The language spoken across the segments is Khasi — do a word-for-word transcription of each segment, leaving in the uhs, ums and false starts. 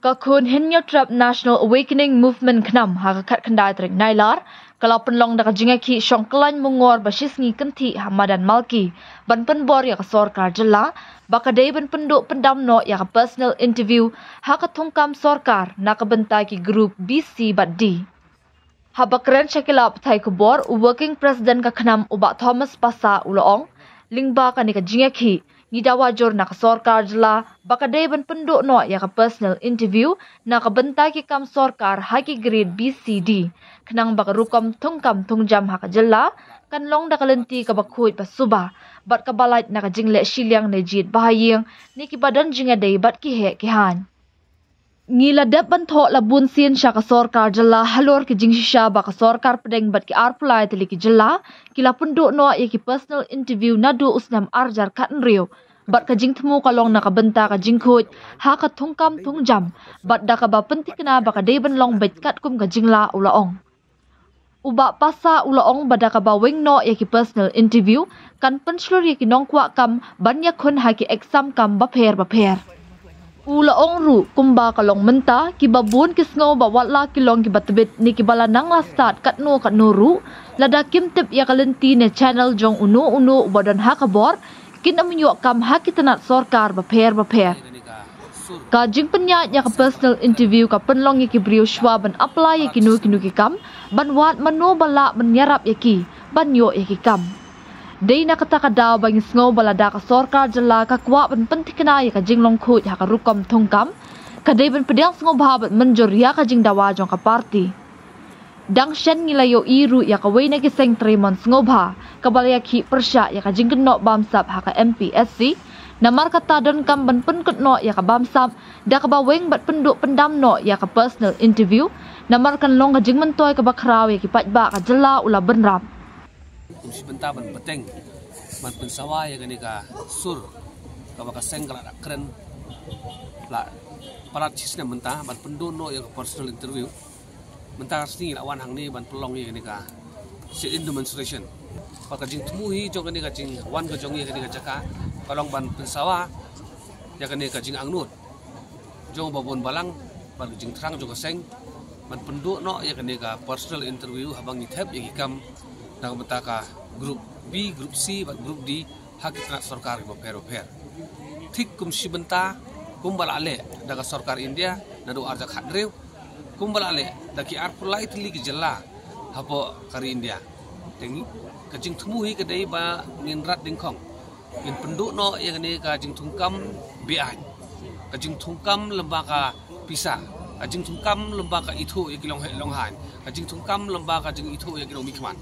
Ka khun Hynñiewtrep National Awakening Movement KHNAM ha ka khatkhyndai tarik Nailar ka la pynlong da ka jingïakhih shong khlaiñ mungor ba shisngi kynthih ha madan Malki ban pynbor ïa ka sorkar jylla ba ka dei ban pynduh pyndam noh ïa ka personal interview ha ka thungkam sorkar na ka bynta ki group B, C bad D. Haba kren sha ki lad pathai khubor, u Working President ka KHNAM u Bah Thomas Passah u la ong, lyngba kane ka jingïakhih, ngi dawa jur na ka sorkar jylla ba ka dei ban pynduh noh ïa ka personal interview na ka bynta ki kam sorkar ha ki grade B, C, D, khnang ba ka rukom thungkam thungjam ha ka jylla kan long da ka lynti kaba khuid ba suba bad kaba lait na ka jingleh shiliang ne jied bahaïing ne kiba don jingïadei bad ki heh ki haiñ. Ngi la dep ban thoh la bun sien sha ka sorkar jylla halor ki jingshisha ba ka sorkar pdeng bad ki arphew lai tylli ki jylla ki la pynduh noh ïa ki personal interview naduh u snem arhajar khathynriew. Bad ka jingthmu ka long na ka bynta ka jingkhuid ha ka thungkam thungjam bad da kaba pynthikna ba ka dei ban long beit katkum ka jinglah, u la ong. U Bah Passah u la ong ba da kaba weng noh ïa ki personal interview kan pynshlur ïa ki nongkwah kam ban ïakhun ha ki exam kam bapher bapher. U la ong ruh kumba ka long mynta, kiba bun ki sngew ba watla ki long kiba tbit ne kiba la nang la stad katno katno ruh, lada kim tip ïa ka lynti ne channel jong uno uno uba don ha ka bor, kin ym ïoh kam ha ki tnat sorkar bapher bapher. Ka jingpynïaid ïa ka personal interview ka pynlong ïa ki briew shuwa ban apply ïa kino kino ki kam, ban wad mano ba lah ban ïarap ïa ki ban ïoh ïa ki kam. Dei na kata ka daw ba ngi sngew ba lada ka sorkar jylla ka kwah ban pynthikna ïa ka jinglong khuid ha ka rukom thungkam, ka dei ban pdiang sngewbha bad mynjur ïa ka jingdawa jong ka party. Dang shen ngi la ïohi ruh ïa kawei na ki seng trei mon sngewbha kaba la ïakhih pyrshah ïa ka jingkynnoh bamsap ha ka M P S C. Namar kata donkam ban pynkut noh ïa ka bamsap da kaba weng bad pynduh pyndam noh ïa ka personal interview, namar kan long ka jingmyntoi kaba khraw ïa ki paidbah ka jylla, u la bynrap. Kum shi bynta ban bteng ban pynsawa ïa kane ka sur kaba ka seng ka la da kren la palat shi snem mynta ban pynduh noh ïa ka personal interview. Mynta ka sngi la wan hangne ban pynlong ïa kane ka sit-in demonstration. Bad ka jingthmu hi jong kane ka jingwan ka jong ngi ïa kane ka jaka ka long ban pynsawa ïa kane ka jingangnud jong ba bun balang bad ka jingthrang jong ka seng ban pynduh noh ïa kane ka personal interview haba ngi thep ïa ki kam na ka bynta ka group B, group C bad group D ha ki tnat sorkar kiba pher bapher. Thik kum shi bynta kumba la leh da ka sorkar India naduh arhajar khathynriew, kumba la leh da ki arphew lai tylli ki jylla hapoh ka ri India. Te ngi, ka jingthmu hi ka dei ba ngin rat dyngkhong, ngin pynduh noh ïa kane ka jingthungkam beaiñ, ka jingthungkam lyngba ka pisa, ka jingthungkam lyngba ka ithuh ïa ki longheh longhaiñ, ka jingthungkam lyngba ka jingithuh ïa ki nongmihkhmat.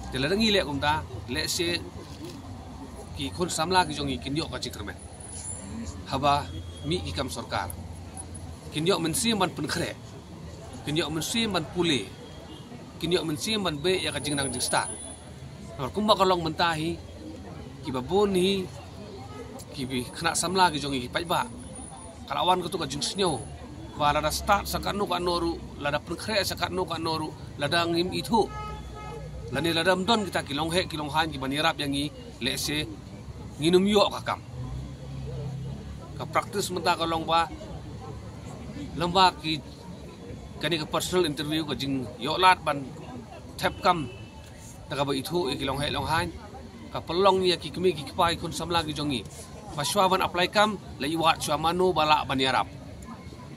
Te lada ngi leh kumta, lehse ki khun samla ki jong ngi kin ïoh ka jingkyrmen haba mih ki kam sorkar. Kin ïoh mynsiem ban pynkhreh, kin ïoh mynsiem ban pule, kin ïoh mynsiem ban beh ïa ka jingnang jingstad. Namar kumba ka long mynta hi, kiba bun hi ki khynnah samla ki jong ngi ki paidbah, ka la wan katto ka jingsngew ba lada stad sa katno katno ruh, lada pynkhreh sa katno katno ruh, lada ngim ithuh lane lada ym don kita ki longheh ki longhaiñ kiban ïarap ïa ngi, lehse ngin ym ïoh ka kam. Ka practice mynta ka long ba lyngba ki, kane ka personal interview, ka jingïoh lad ban thep kam da kaba ithuh ïa ki longheh longhaiñ, ka pynlong ïa ki kmie ki kpa, ki khun samla ki jong ngi ba shuwa ban apply kam la i wad shuwa mano ba lah ban ïarap.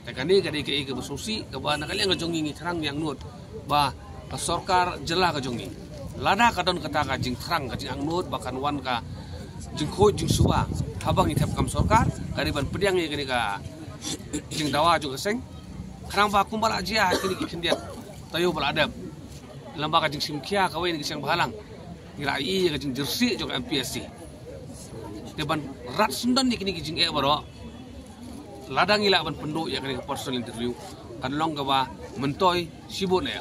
Te kane ka dei kaei kaba sngewsih kaba na ka liang ka jong ngi ngi thrang, ngi angnud ba ka sorkar jylla ka jong ngi, lada ka don kata ka jingthrang, ka jingangnud ba kan wan ka jingkhuid jingsuba haba ngi thep kam sorkar, ka dei ban pdiang ïa kane ka jingdawa jong ka seng. Khnang ba kumba la jia ha kine ki khyndiat taïew ba la dep, lyngba ka jingshim khia kawei na ki seng bhalang, ngi la ïohi ïa ka jingjyrsieh jong ka M P S C. Te ban rat syndon ïa kine ki jingeh baroh, lada ngi lah ban pynduh ïa kane ka personal interview, kan long kaba myntoi shibun eh.